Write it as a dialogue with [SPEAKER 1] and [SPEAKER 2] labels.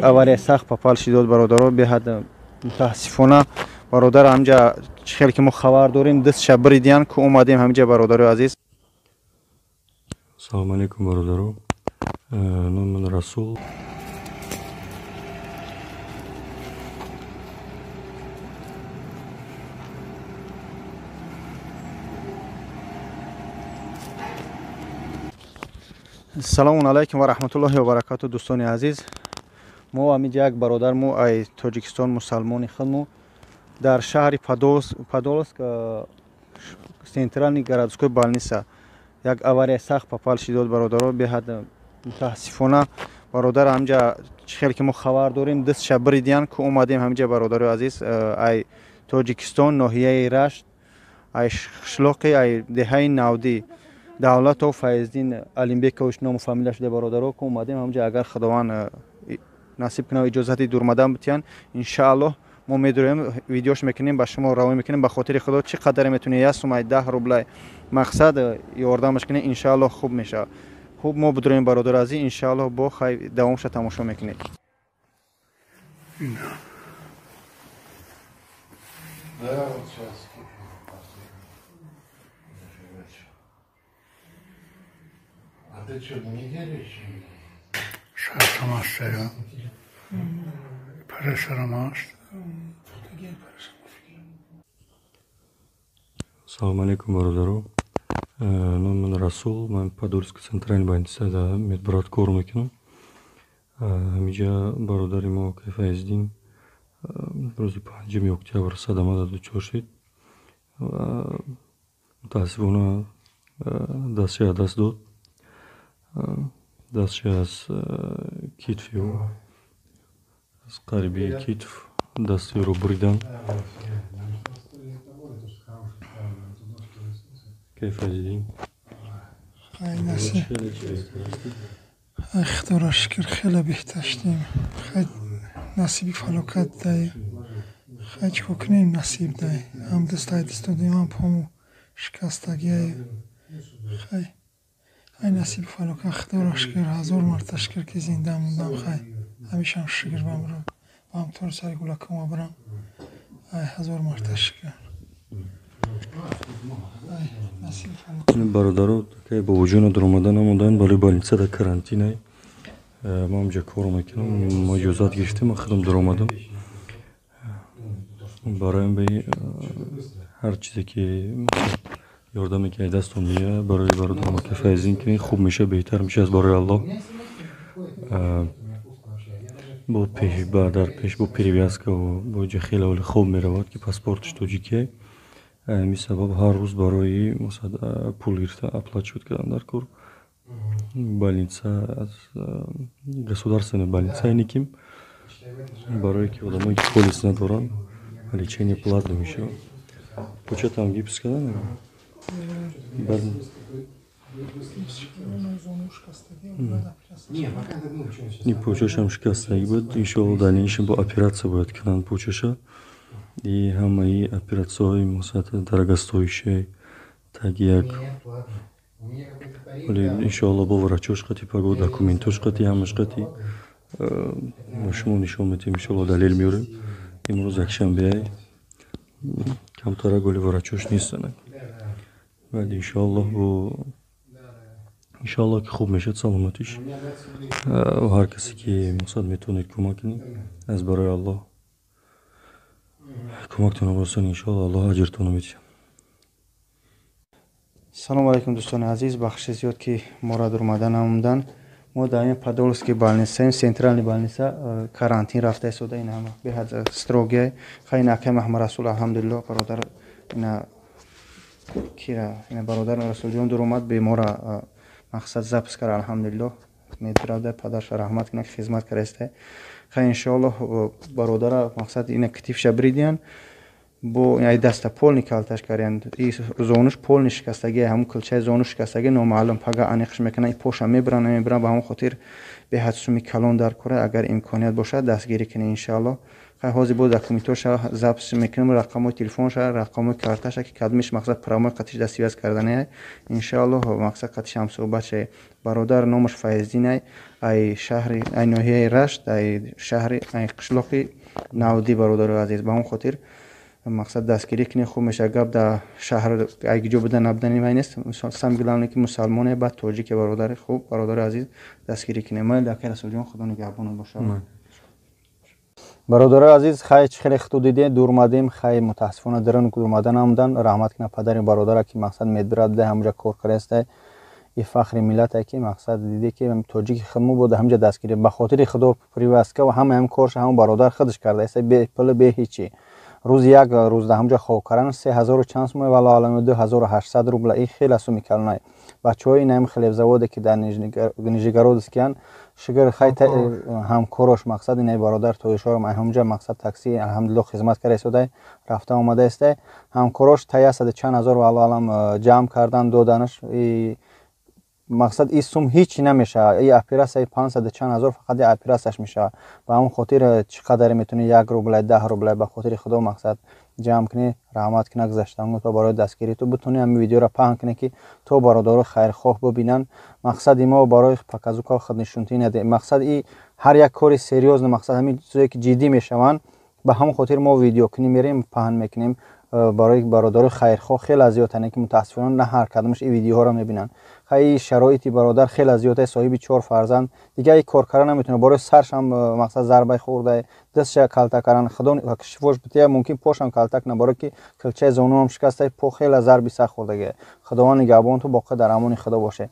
[SPEAKER 1] Як авария сахт попал шидод бародаро, беҳад мутаассифона бародар ҳамҷа чӣ хел ки мо хабар дорем, дастша бридиян ки омадем ҳамҷа бародарои азиз.
[SPEAKER 2] Салому алейкум бародаро. Номи ман Расул.
[SPEAKER 1] Салому алайкум ва раҳматуллоҳи ва баракату дӯстони азиз. Мо ҳаминҷа як бародар мо ай Тоҷикистон мусалмони худмо дар шаҳри Подолск центральный городской больница як авария сахт попал шидод бародаро, беҳад мутаассифона бародар ҳамҷа чӣ хел ки мо хабар дорем, дастша бридиян ки омадем ҳаминҷа бародарои азиз ай Тоҷикистон ноҳияи Рашт ай қишлоқи ай деҳаи Навдӣ Давлатов Файздин Алимбекович ному фамилия шуда бародаро ки омадем ҳамҷа. Агар Худованд насиб кунад, иҷозати дурмадан битиян, иншааллоҳ мо медурем, видеош мекунем, ба шумо равон мекунем. Ба хотири Худо чӣ қадаре метунед, як сумай 10 рублай мақсад ёрдамаш кунед, иншааллоҳ хуб мешавад. Хуб мо бидурем бародар азиз, иншааллоҳ бо хай давомша тамошо мекунед.
[SPEAKER 3] А ты что, неделю еще?
[SPEAKER 4] Шаршамаш Парашарамаш.
[SPEAKER 2] Салому алейкум бародаро. Номи ман Расул, ман Подольск центральный больница да медбрат кор мекунам. Ҳамиҷа бародари мо Кайфайздин рӯзи 5 октябр садама дучор шид ва мутаассифона дастша аз даст дод. Дастша аз китфи ӯ, аз қариби китф дасти ӯро буридан. Кайфайздин?
[SPEAKER 4] Худоро шукр, хеле беҳтар шудем. Хай насиби фалокат дай. Хай чӣ кор кунем, насиб дай. Ҳам дастай даст додем, ҳам пому шикастагиай. Хай ай насиби фалокат, Худоро шукр, ҳазор марта шукр ки зинда мондам. Хай ҳамешам шукр бам тори сари гулакама барам. Ай ҳазор марта шукр.
[SPEAKER 2] Бародаро, такай бобоҷона дуромада намондан, барои больница дар карантинай. Ман ҳамҷа кор мекунам, мо иҷозат гирифтем, ман худам дуромадам. Бароям ҳар чизе ки ёрдаме ки аз дастон меояд барои бародарам ака Файздин кунед, хуб мешавад, беҳтар мешавад аз барои Аллоҳ. Бо пеш дар пеш бо перевязка бо ҷа хеле оли хоб меравад ки паспорташ тоҷикия. Ҳамин сабаб ҳар рӯз барои пул гирифта оплачивать кардан дар кор. Больница аз государственная больница никим, барое ки одамое ки полис надоранд, лечение платно мешавад. Початам гипс кардан. Ин почашам шикастагӣ буд, иншоалло дар дальнейшем бо оператсия бояд кунанд почаша. И ҳамаи оператсияҳои масалан дорогостоящие таги як, вале иншоалло бо врачош қати паго документош қати ҳамаш қати ба шумо нишон медиҳем, иншоалло далел меорем. Имрӯз якшанбеай, камтара голи врачош нестанд, вале иншоаллоҳ бо иншоалло ки хуб мешавад саломатиш. Ҳар касе ки мақсад метавонед кӯмак кунед, аз барои Аллоҳ кӯмактонро бирасонед, иншоалло Аллоҳ аҷртонро медиҳад.
[SPEAKER 1] Салому алайкум дӯстони азиз, бахши зиёд ки моро дуромада намудан. Мо дар ин Подольский больница, центральный больница карантин рафта истода, ин ҳама беҳад строгия. Хай акай Маҳмад Расул, алҳамдулиллоҳ, бародар ина кира ина бародар Расулҷон дуромад, бемора мақсад запис кард, алҳамдулиллоҳ медурада, падарша раҳмат кунад ки хизмат кардаиста. Хай иншоаллоҳ бародара мақсад ина китифша бридиян, бо ай даста полни калташ кардиян, и зонуш полни шикастагӣ, ҳамун килчаи зону шикастагӣ номаълум, пага аниқш мекунанд, поша мебаранд намебаранд, ба ҳамон хотир беҳад суми калон дар кора. Агар имконият бошад дастгирӣ кунед иншоаллоҳ. Хай, ҳозир боз документоша запись мекунем, рақамҳои телефонша, рақамҳои карташа, ки кадмиш, мақсад, прямой қатиш да связь карданае. Иншааллоҳ, мақсад, қатиш ҳамсӯҳбат шавем. Бародар номаш Файздинай, ай шаҳри, ай ноҳияи Рашт, ай шаҳри, ай қишлоқи Навдӣ. Бародарои азиз, ба он хотир, мақсад, дастгирӣ кунед, хуб мешавад. Гап дар шаҳр ай ҷо буда набудани вай нест, самое главное, ки мусалмоне, баъд тоҷике. Бародари хуб, бародари азиз, дастгирӣ кунед. Майли, акай Расулҷон, Худо нигаҳбонат бошад. Бародарои азиз, хай, чӣ хеле хиту дидем, дур омадем. Хай, мутаассифона, дарун омада намудан. Раҳмат кунад падари бародара, ки, мақсад, медбирад буда, ҳамуҷа кор кардаста. И фахри миллате, ки, мақсад, диде, ки тоҷики худмо буда, ҳамҷа дастгирӣ. Ба хотири Худо, привязка ва ҳама ҳам корша ҳамон бародар худаш кардааста, бе пул, бе ҳечи. Рӯзи як рӯз дар ҳамҷа хоб кардан 3000 чанд сума, валло алам, 2800 рубла. И хеле суми калонай. Бачаҳои инам хлебзаводе, ки дар Нижегородскиян, шукр, хай, ҳамкорош, мақсад, инаи бародар тоишорам ҳамҷа, мақсад, такси, алҳамдулилло, хизмат карда истодай, рафта омада истай. Ҳамкорош та яксаду чанд ҳазор, валло алам, ҷамъ кардан доданаш. Мақсад, и сум ҳеч намешавад. И оператсияи 500 чанд ҳазор фақат и оператсияш мешавад. Ба ҳамон хотир, чӣ қадаре метавонӣ, 1 рублай, 10 рублай, ба хотири Худо, мақсад, ҷамъ кунӣ. Раҳмат кунад гузаштагон то барои дастгирӣ. Ту битонӣ ҳамин видеоро паҳн кунӣ, ки то бародаро хайрхоҳ бибинанд. Мақсади мо барои показуха, худнишонтӣ наде. Мақсад, и ҳар як кори серьёзно, мақсад, ҳамин чизое ки ҷиддӣ мешаванд, ба ҳамон хотир мо видеокунӣ мерем, паҳн мекунем барои бародарои хайрхоҳ. Хеле зиёдтане, ки мутаассифона на ҳар кадомаш ин видеоҳоро мебинанд. Хай, шароити бародар хеле зиёд, соҳиби чор фарзанд, дигар и кор карда наметавонад. Барои саршам, мақсад, зарбаи хӯрда, дастша калта кардан. Худо шифош бития, мумкин пошам калта кунад, барое ки килчаи зонуам шикаста, по хеле зарби сахт хӯрдагия. Худованд нигаҳбон ту, боқӣ дар амони Худо боше.